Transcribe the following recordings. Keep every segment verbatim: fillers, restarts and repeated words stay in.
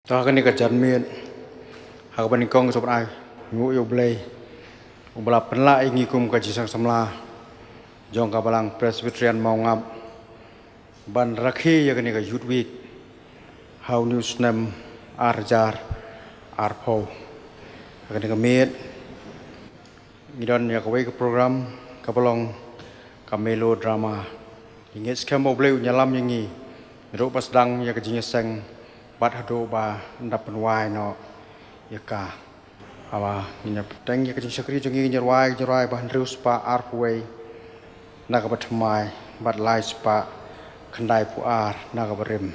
To ha kane ka janmiet, ha kaba nyngkong sa ban ai nguh ïa U Blei uba la pynlah ïa ngi kum ka jingseng samla jong ka Balang Presbyterian Mawngap ban rakhe ïa kane ka Youth Week ha une u snem ar hajar arphew. Ha kane ka miet ngi don ïa kawei ka program kaba long ka melodrama. Ngi ngeit skhem ba U Blei un ïalam ïa ngi naduh ba sdang ïa ka jingïaseng bad haduh ba nda pynwai noh ïa ka. Haba ngin ïa bteng ïa ka jingshakri jong ngi, ngin ïa rwai, ngin ïa rwai ba hynriew spah arphew wei na kaba thymmai bad lai spah khyndaiphew ar na kaba rim.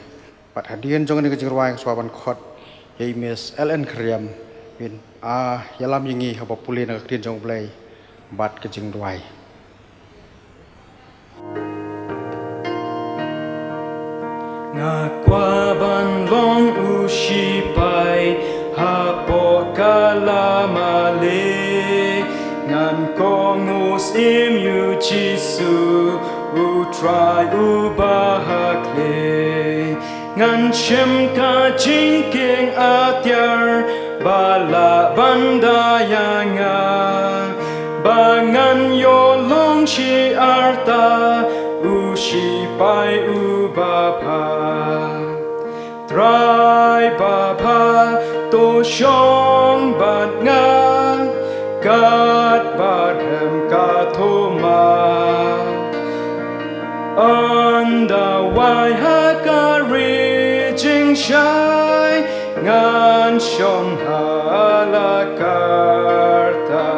Bad hadien jong kane ka jingrwai nga sa wan ban khot ïa i Miss L N Khyriem, ban ïalam ïa ngi haba pule na ka ktien jong U Blei bad ka jingduwai. Nga kwah ban long u shipai hapoh ka lamale. Ngan kohnguh ïa u Jisu, U Trai uba ha khlieh. Ngan shim ka jingkieng atiar ba lah ban da ïa nga, ba ngan ïoh long shi arta u shipai uba bha. Trai babha, to shong bad nga katba rhem ka thma. Ynda wai ha ka ri jingshai, ngan shong ha la karta.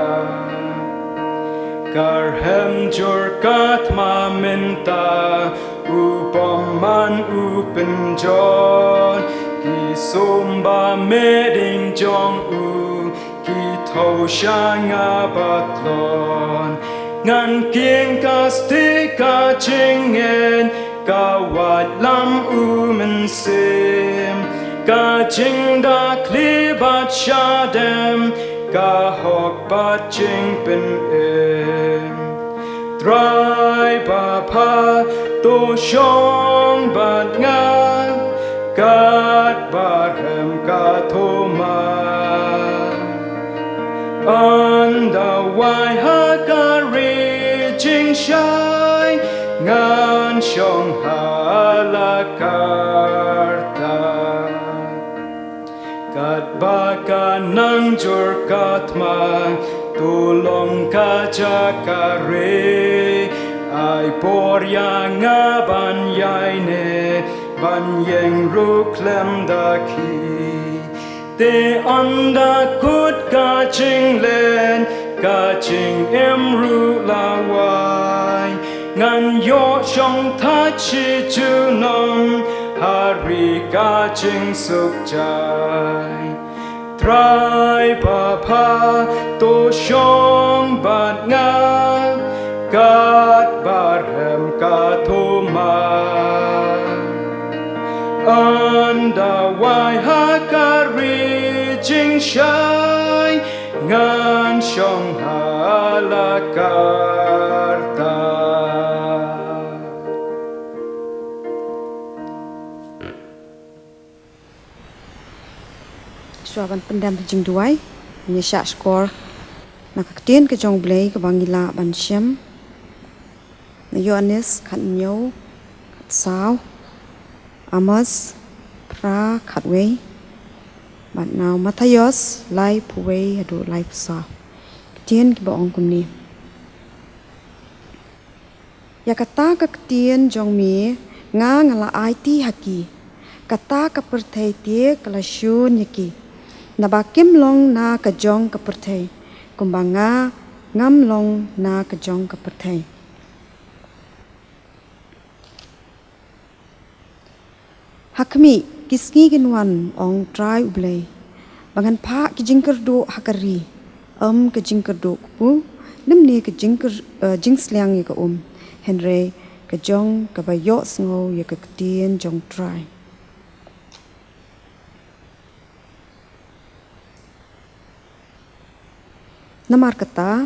Ka rhem jur ka thma mynta, u bymman u pynjot, ki sumba meding jong u, ki thew sha nga ba tlot. Ngan kieng ka stieh ka jingngeit, ka waitlam u mynsiem, ka jingdakhlieh bad shadem, ka hok bad jingpynim. Trai babha, to shong bad nga katba rhem ka thma. Ynda wai ha ka ri jingshai, ngan shong ha la karta. Katba ka nang jur ka thma, to long ka jaka ri. Ai bor ïa nga ban ïaineh, ban ïeng ruh khlem da khih. Te ynda kut ka jingleh, ka jingim ruh la wai, ngan ïoh shong thait shi junom ha ri ka jingsuk jai. Trai babha, to shong bad nga katba rhem ka thma. Ynda wai ha ka ri jingshai, ngan shong ha la karta. Shuwa ban pyndem ha jingduwai, ngin ïa shah shkor na ka ktien ka jong U Blei kaba ngi lah ban shem. Na Ïoannis khathynñiew, khatsaw, Amos phra, khatwei, bad na u Mathaios laiphew wei haduh laiphew saw. Ktien kiba ong kumne. Ïa kata ka ktien jong me nga, nga la aiti ha ki. Kata ka pyrthei te ka la shun ïa ki, naba kim long na ka jong ka pyrthei, kumba nga ngam long na ka jong ka pyrthei. Ha khmih, ki sngi kin wan, ong Trai U Blei, ba ngan phah ki jingkyrduh ha ka ri, ym ka jingkyrduh kpu, lymne ka jingkyr-, eh, jingsliang ïa ka um, hynrei ka jong kaba ïohsngew ïa ka ktien jong U Trai. Namar kata,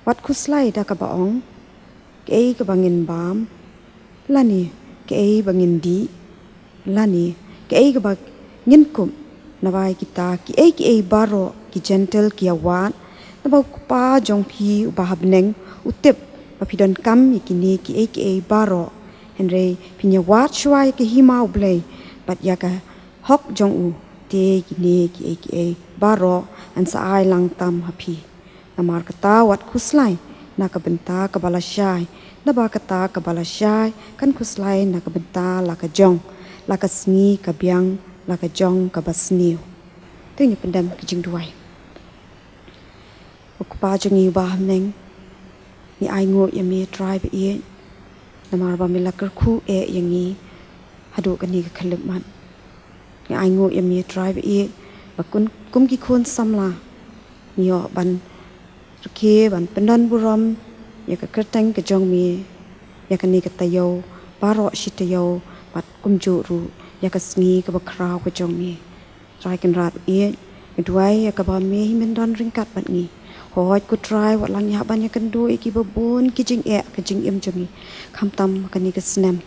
wat khuslai da kaba ong, kaei kaba ngin bam, lane kaei ba ngin dih, lane kaei kaba Ngin kup naba ïa kita kiei kiei baroh ki Jentil ki ïawad, naba u Kpa jong phi uba ha bneng u tip ba phi donkam ïa kine kiei kiei baroh. Hynrei phin ïawad shuwa ïa ka hima U Blei bad ïa ka hok jong u, te kine kiei kiei baroh yn sa ai lang tam ha phi. Namar kata wat khuslai na ka bynta kaba lashai, naba kata kaba lashai kan khuslai na ka bynta la ka jong, la ka sngi ka biang, la ka jong kaba sniew. Te ngin pyndem ka jingduwai. Ko Kpa jong ngi uba ha bneng, ngi ainguh ïa me Trai ba ïeit, namar ba me la kyrkhu eh ïa ngi haduh kane ka khyllipmat. Ngi ainguh ïa me Trai ba ïeit, ba kum, kum ki khun samla ngi ïoh ban rkhie ban pyndon burom ïa ka kyrteng ka jong me ïa kane ka taïew baroh shi taïew, bad kumjuh ruh ïa ka sngi kaba khraw ka jong me. Trai Kynrad ba ïeit, ngi duwai ïa kaba me hi men don ryngkat bad ngi. Hooid ko Trai, wat la ngi hap ban ïakynduh ïa kiba bun ki jingeh ha ka jingim jong ngi, khamtam ha kane ka snem.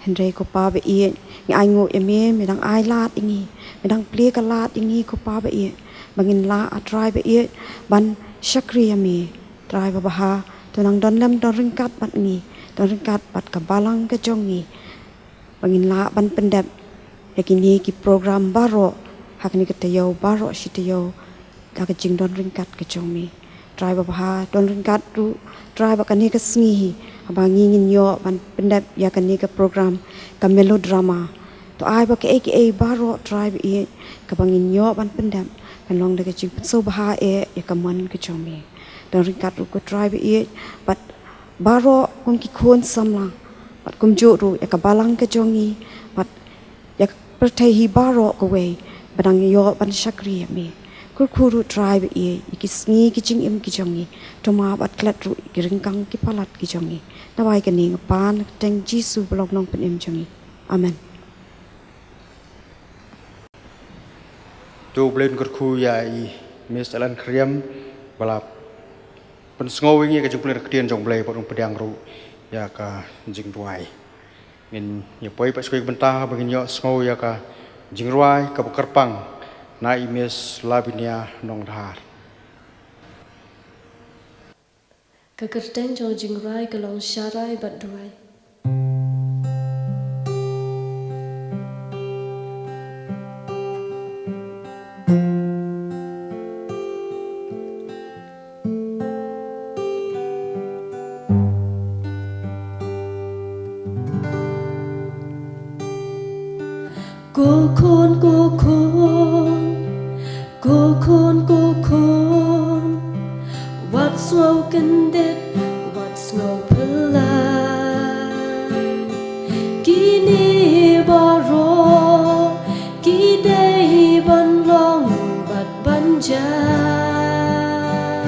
Hynrei ko Pa ba ïeit, ngi ainguh ïa me, me dang ai lad ïa ngi, me dang plie ka lad ïa ngi ko Pa ba ïeit, ba ngin lah, ah Trai ba ïeit, ban shakri ïa me. Trai ba bha, to nang don lem, don ryngkat bad ngi, don ryngkat bad ka balang ka jong ngi, ba ngin lah ban pyndep ïa kine ki program baroh ha kane ka taïew baroh shi taïew, da ka jingdon ryngkat ka jong me. Trai ba bha, don ryngkat ruh Trai ba kane ka sngi hi, haba ngi ngin ïoh ban pyndep ïa kane ka program, ka melodrama. To ai ba kaei kaei baroh Trai ba ïeit, kaba ngin ïoh ban pyndep, kan long da ka jingpynsngewbha eh ïa ka mon ka jong me. Don ryngkat ruh ko Trai ba ïeit bad baroh kum ki khun samla, bad kumjuh ruh ïa ka balang ka jong ngi, bad ïa ka pyrthei hi baroh kawei, ba dang ïoh ban shakri ïa me. Kyrkhu ruh Trai ba ïeit ïa ki sngi ki jingim ki jong ngi, to map bad klet ruh ïa ki ryngkang ki palat ki jong ngi. Naba ïa kane nga pan ha ka kyrteng Jisu ba long Nongpynim jong ngi. Amen. To U Blei un kyrkhu ïa i Miss Ellen Khyriem, ba la pynsngew ïa ngi ka jingpyllun ktien jong U Blei, bad un pdiang ruh ïa ka jingduwai. Ngin ïa poi pat sha kawei ka bynta ba ngin ïoh sngew ïa ka jingrwai kaba kyrpang na i Miss Lavinia Nongdhar. Ka kyrteng jong ka jingrwai ka long Sharai bad Duwai. Ko khun, ko khun, ko khun, ko khun, wat sngew kyndit, wat sngew phylla. Kine baroh ki dei ban long bad ban jam.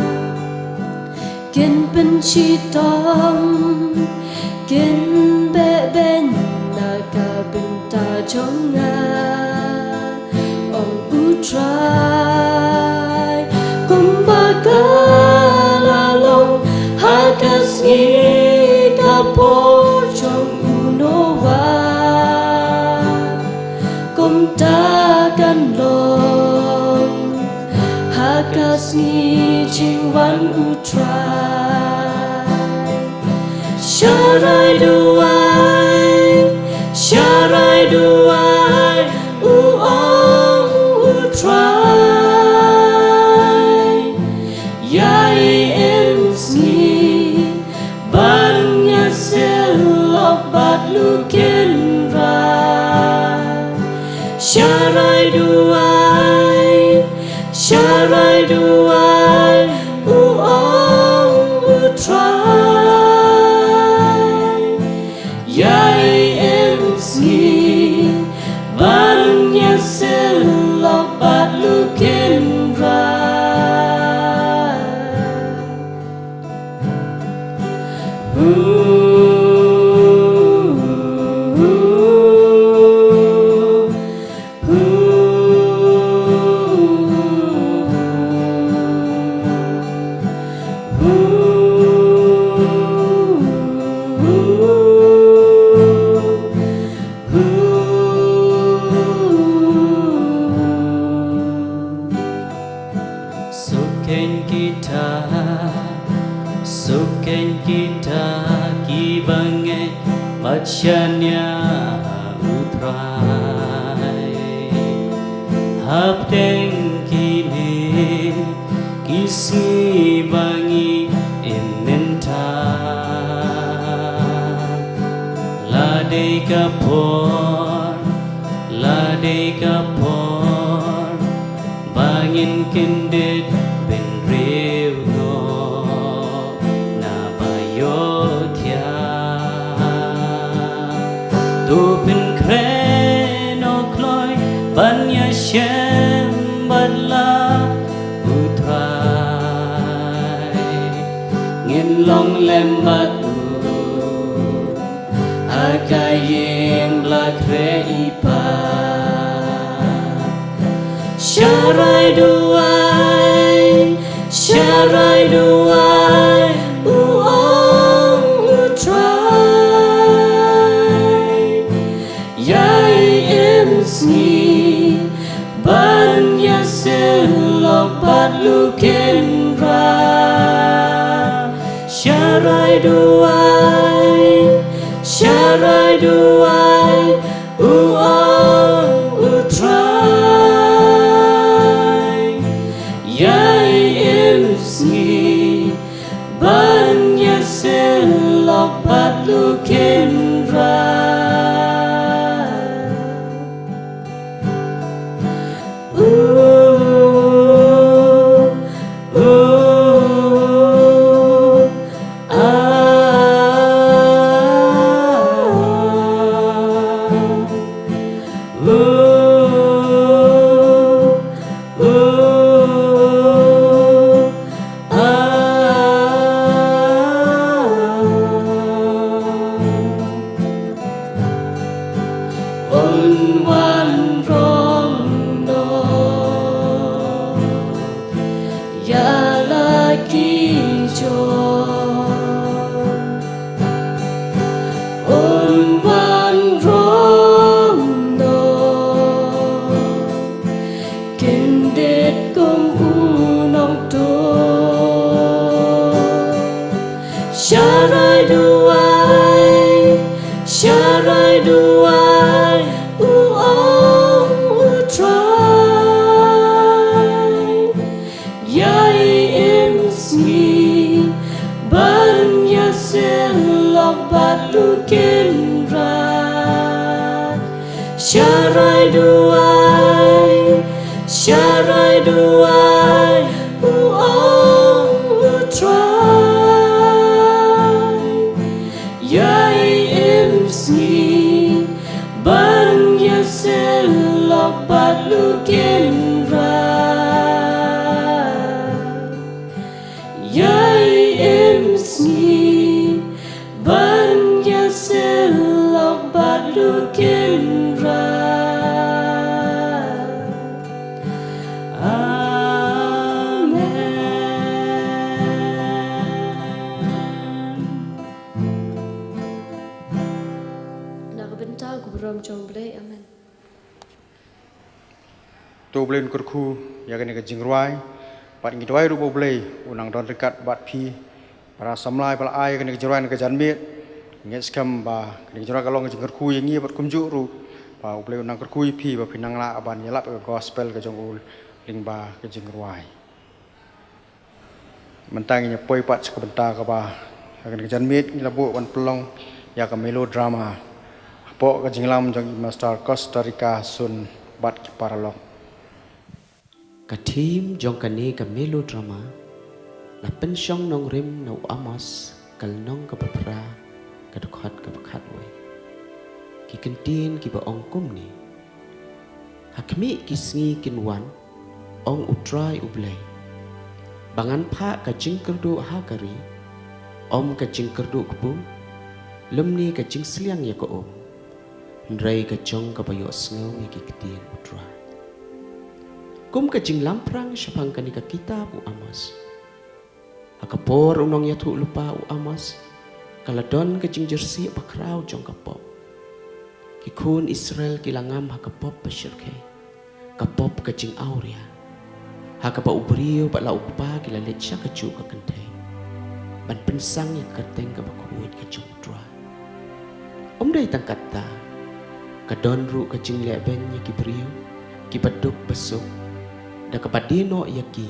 Kin pynshitom, kin beh beiñ na ka bynta jong nga, ong U Trai. Kumba ka la long ha ka sngi ka por jong u Noah, kumta kan long ha ka sngi jingwan U Trai. Sharai Duwai, Sharai Duwai, u ong U Trai. Ïa i im sngi ban ïasyllok lok bad Lukynrad. Sharai Duwai, Sharai Duwai, u ong U Trai. Ïa i im sngi ban ïasyllok lok bad Lukynrad. U Trai. Hapdeng kine ki sngi ba ngi im mynta, la dei ka por, la dei ka por ba ngin kyndit bynriew noh na ba ïohthiah. To pynkhreh noh kloi ban ïashem bad la U Trai. Ngin long lem bad u ha ka ïing ba la khreh i pap. Sharai duwai, sharai duwai, u ong U Trai. Ïai im sngi ban ïasyllok bad Lukynrah. Sharai duwai, sharai duwai, u ong U Trai. Ïai im sngi ban ïasyllok bad Lukynrah. Un wan rong noh ïa la ki jong. Un wan rong noh kyndit kum u nongtuh. Sharai duwai, sharai duwai, u ong U Trai. Ïai im sngi ban ïasyllok bad Lukynrah. Sharai duwai, sharai duwai, u ong U Trai. Ïai im sngi ban ïasyllok bad Lukynrah. Ïai im sngi ban ïasyllok bad Lukynrah. Amen. Na ka bynta ka burom jong U Blei, amen. To U Blei un kyrkhu ïa kane ka jingrwai, bad ngi duwai ruh ba U Blei un nang don ryngkat bad phi, para samla ba la ai ïa kane ka jingrwai na ka janmiet. Ngi ngeit skhem ba kane ka jingrwai ka long ka jingkyrkhu ïa ngi bad kumjuh ruh ba U Blei un nang kyrkhu ïa phi ba phin nang lah ban ïalap ïa ka gospel ka jong u lyngba ka jingrwai. Mynta ngin ïa poi pat sha ka bynta kaba ha kane ka janmiet ngi la buh ban pynlong ïa ka melodrama hapoh ka jingïalam jong i Master Costa Rica Sun bad ki paralok. Ka theme jong kane ka melodrama la pynshong nongrim na u Amos, ka lynnong kaba phra, ka dkhot kaba khatwei. Ki kyntien kiba ong kumne: Ha khmih ki sngi kin wan, ong U Trai U Blei, ba ngan phah ka jingkyrduh ha ka ri, ym ka jingkyrduh kpu, lymne ka jingsliang ïa ka um, hynrei ka jong kaba ïohsngew ïa ki ktien U Trai. Kum ka jinglamphrang shaphang kane ka kitab u Amos. Ha ka por u nongïathuhlypa u Amos, ka la don ka jingjyrsieh bakhraw jong ka pop. Ki khun Israel ki la ngam ha ka pop ba shyrkhei, ka pop ka jingawria, ha kaba u briew bad la u kpa ki la leit sha kajuh ka kynthei ban pynsang ïa ka kyrteng kaba khuid ka jong U Trai. Ym dei tang katta, ka don ruh ka jinglehbeiñ ïa ki briew kiba duk ba suk, da kaba die noh ïa ki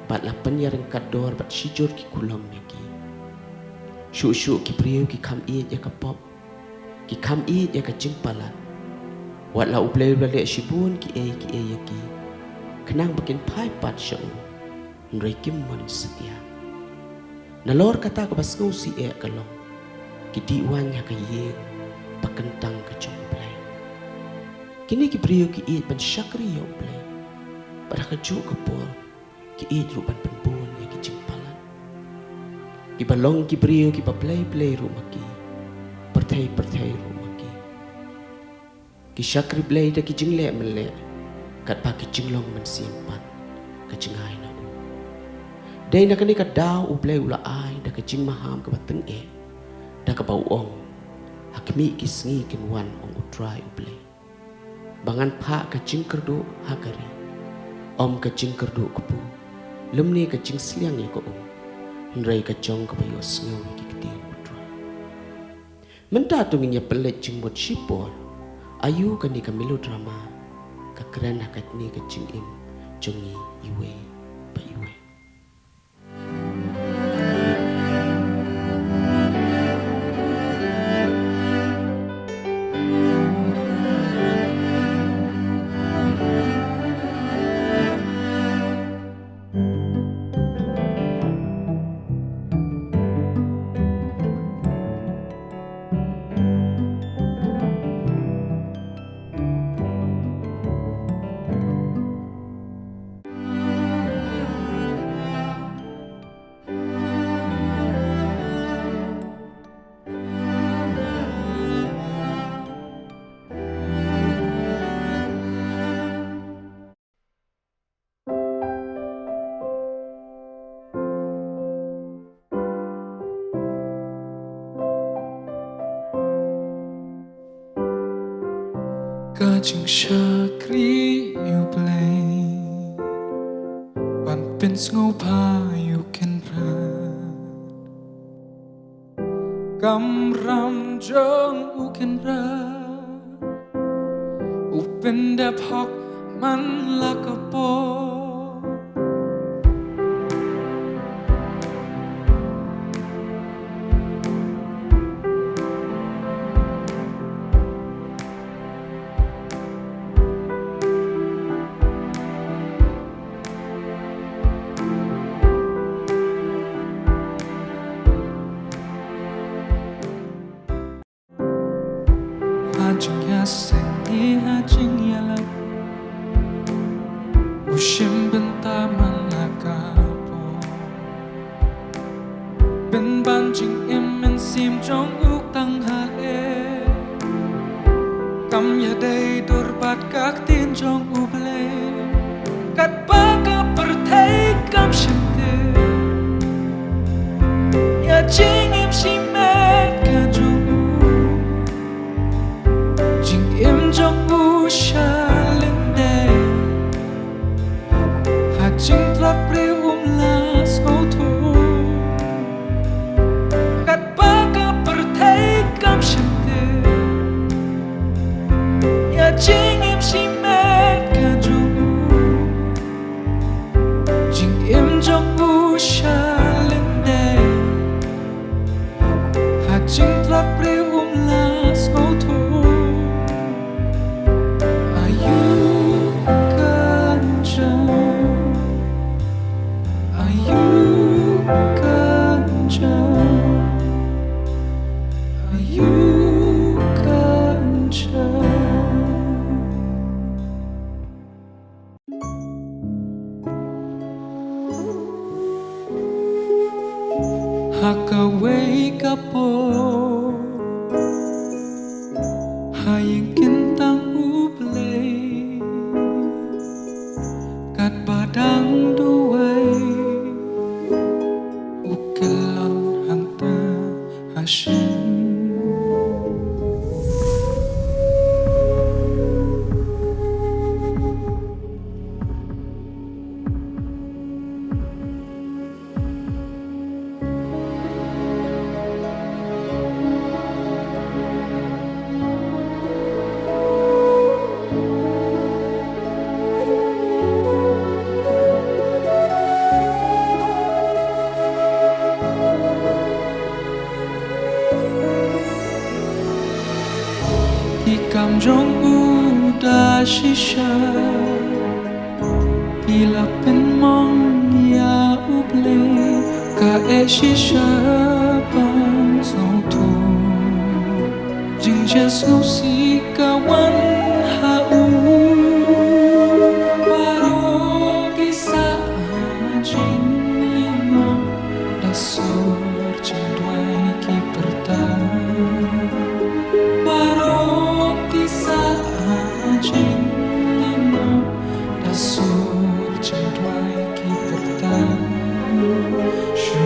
bad la pynïaryngkat dor bad shijur ki kulom ïa ki. Shuh shuh ki briew ki kham ïeit ïa ka pop, ki kham ïeit ïa ka jingpalat. Wat la U Blei u la leh shibun kiei kiei ïa ki, khnang ba kin phai pat sha u, hynrei kim mon satia. Nalor kata, kaba sngewsih eh ka long, ki dih waiñ ha ka ïing ba kyntang ka jong U Blei. Kine ki briew ki ïeit ban shakri ïa U Blei, bad ha kajuh ka por ki ïeit ruh ban pynbun ïa ki jingpalat. Kiba long ki briew kiba blei blei ruh ma ki, pyrthei pyrthei ruh ma ki. Ki shakri Blei da ki jingleh mynleh, katba ki jinglong mynsiem pat ka jingai na u. Dei na kane ka daw U Blei u la ai da ka jingmaham kaba tyngeh, da kaba u ong, ha khmih ki sngi kin wan, ong U Trai U Blei, ba ngan phah ka jingkyrduh ha ka ri, ym ka jingkyrduh kpu, lymne ka jingsliang ïa ka um, hynrei ka jong kaba ïohsngew ïa ki ktien U Trai. Mynta to ngin ïa pynleit jingmut shipor. Aïu kane ka melodrama ka kren ha kane ka jingim jong ngi iwei pa iwei. Ka jingshakri ïa U Blei, ban pynsngewbha ïa u kynrad. Kamram jong u kynrad u pyndep hok man la ka por. Ha jingïaseng ne ha jingïalap, u shim bynta man la ka por. Pynban jingim mynsiem jong u tang ha leh, kam ïadei dur bad ka ktien jong U Blei. Katba ka pyrthei kam shym tip ïa jingim shimet ka jong u, jingim jong u sha lyndet. Ha jingtlot briew um lah sngewthuh. Katba ka pyrthei kam shym tip ïa jingim shimet ka jong u, jingim jong u sha lyndet. Ha jingtlot briew um lah sngewthuh. Aïu kan jam, aïu kan jam, aïu kan jam. Ha kawei ka por, ha ïing kyntang U Blei, katba dang duwai, u kyllon hangta ha shin. Kam jong u da shisha, i la pynmong ïa U Blei, ka eh shisha ban sngewthuh. Jingjied sngewsih ka wan ha u, baroh ki sah ha jingïalam, da sur jingduwai ki pyrta. Baroh ki sah ha jingïalam, da sur jingduwai ki pyrta. Shu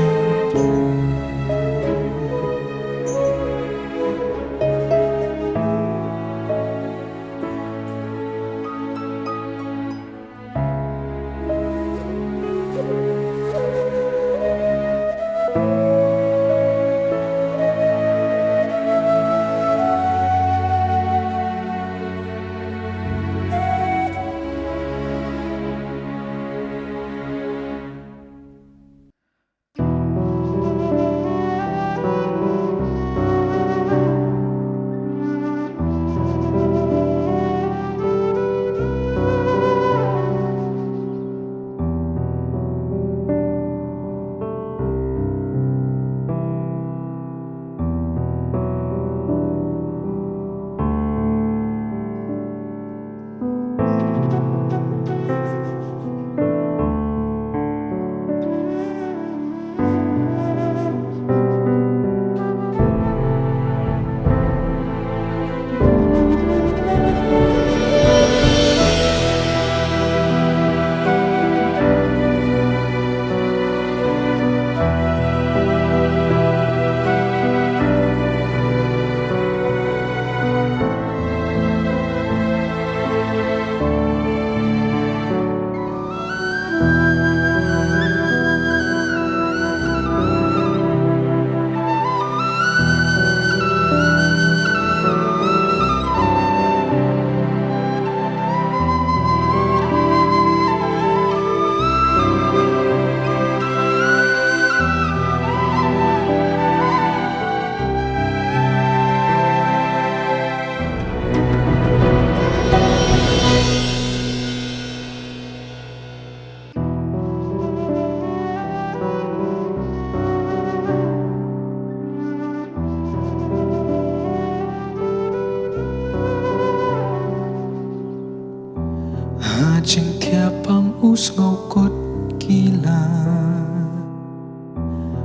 Ha jingthiah pang u sngewkut kila,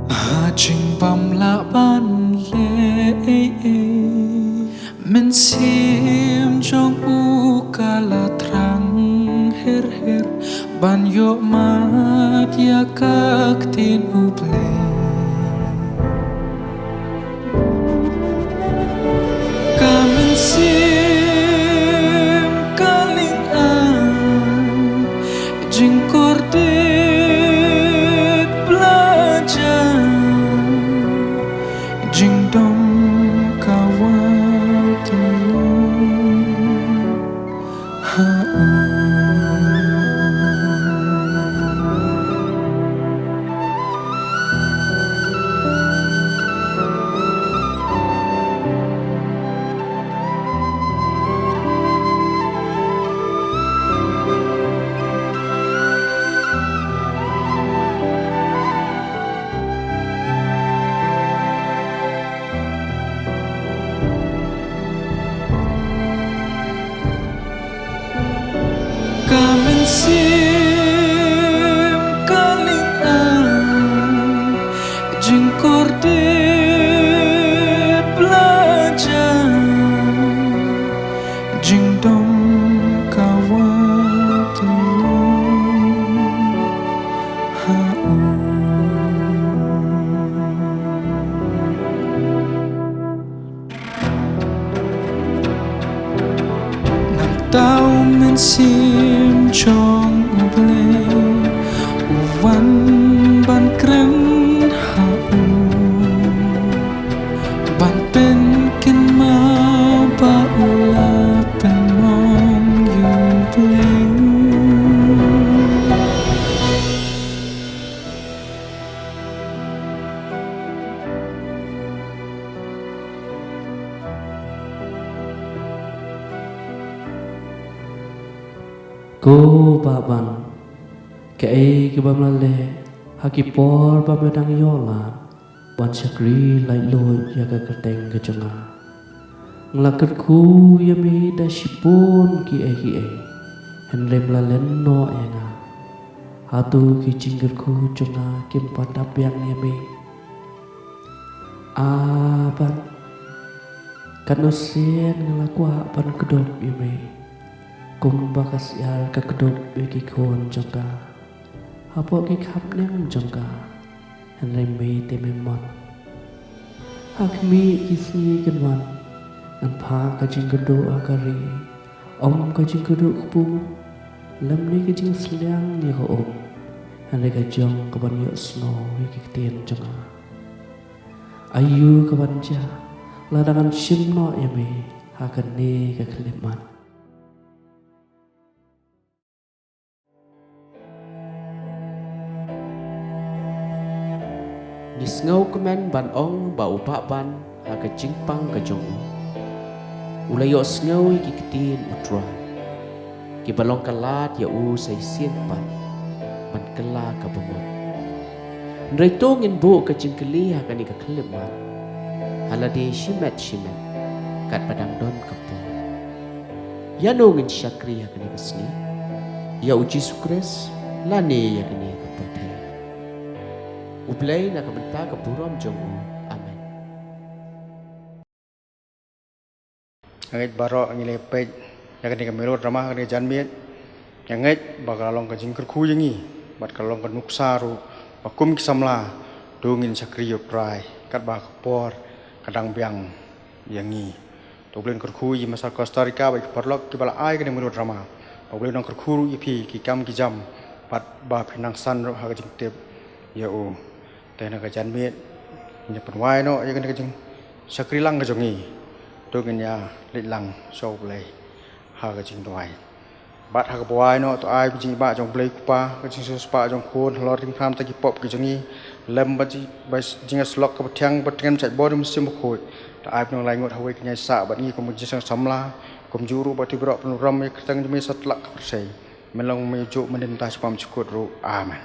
ha jingbym lah ban leh ei ei. Mynsiem jong u ka la thrang her her ban ïoh mad ïa ka ktien U Blei. Ka mynsiem ka ling-ar, jingkordit bla jan, jingdom ka wad ha u. Ka mynsiem ka ling-ar, jingkordit bla jan, jingdom ka wad ha u. Nangta u Mynsiem jong U Blei u wan ban kren ha u, ban pynkynmaw ba u la pynmong ïa U Blei. Ko Bah Ban, kaei kaba me la leh ha ki por ba me dang ïoh lad ban shakri laitluid ïa ka kyrteng ka jong nga? Nga la kyrkhu ïa me da shibun kiei kiei, hynrei me la len noh ïa nga. Hato ki jingkyrkhu jong nga kim pat da biang ïa me? A Ban, katno sien nga la kwah ban kdup ïa me, kumba ka syiar ka kdup ïa ki khun jong ka hapoh ki khapneng jong ka, hynrei me te mem mon. Ha khmih ki sngi kin wan, ngan phah ka jingkyrduh ha ka ri, ym ka jingkyrduh kpu, lymne ka jingsliang ïa ka um, hynrei ka jong ka ban ïohsngew ïa ki ktien jong nga. Aïu ka ban jia lada ngan shim noh ïa me ha kane ka khyllipmat? Ngi sngewkmen ban ong ba u Bah Ban ha ka jingpang ka jong u, u la ïohsngew ïa ki ktien U Trai, kiba long ka lad ïa u sa shisien pat ban kylla ka bamut. Hynrei to ngin buh ka jingkylli ha kane ka khyllipmat, ha lade shimet shimet, katba dang don ka por. Ïano ngin shakri ha kane ka sngi? Ïa U Jisu Khrist lane ïa kane ka pyrthei? U Blei na ka bynta ka burom jong u. Amen. Nga ngeit baroh ngi la peit ïa kane ka melo drama ha kane ka janmiet. Nga ngeit ba ka la long ka jingkyrkhu ïa ngi bad ka la long ka nuksa ruh ba kum ki samla to ngin shakri ïa U Trai katba ka por ka dang biang ïa ngi. To U Blei un kyrkhu ïa i Master Costa Rica bad ki paralok kiba la ai kane ka melo drama. Ba U Blei un kyrkhu ruh ïa phi ki kam ki jam bad ba phin nang san ruh ha ka jingtip ïa u. Te na ka janmiet ngin ïa pynwai noh ïa kane ka jingshakri lang ka jong ngi. To ngin ïa leit lang sha U Blei ha ka jingduwai. Bad ha kaba wai noh to ai ka jingibah jong U Blei Kpa, ka jingsiewspah jong U Khun halor ring pham ta ki pop ki jong ngi, lem bad jing, bad jingïasyllok kaba thiang bad tngen shaibor U Mynsiem Bakhuid. To ai pynlong lai ngut ha kawei ka ñiai sah bad ngi kum ka jingseng samla, kumjuh ruh ba to baroh pynrem ïa ka kyrteng jong me satlak ka pyrthei. Men long me juh mynta shaphang shakhmat ruh. Amen.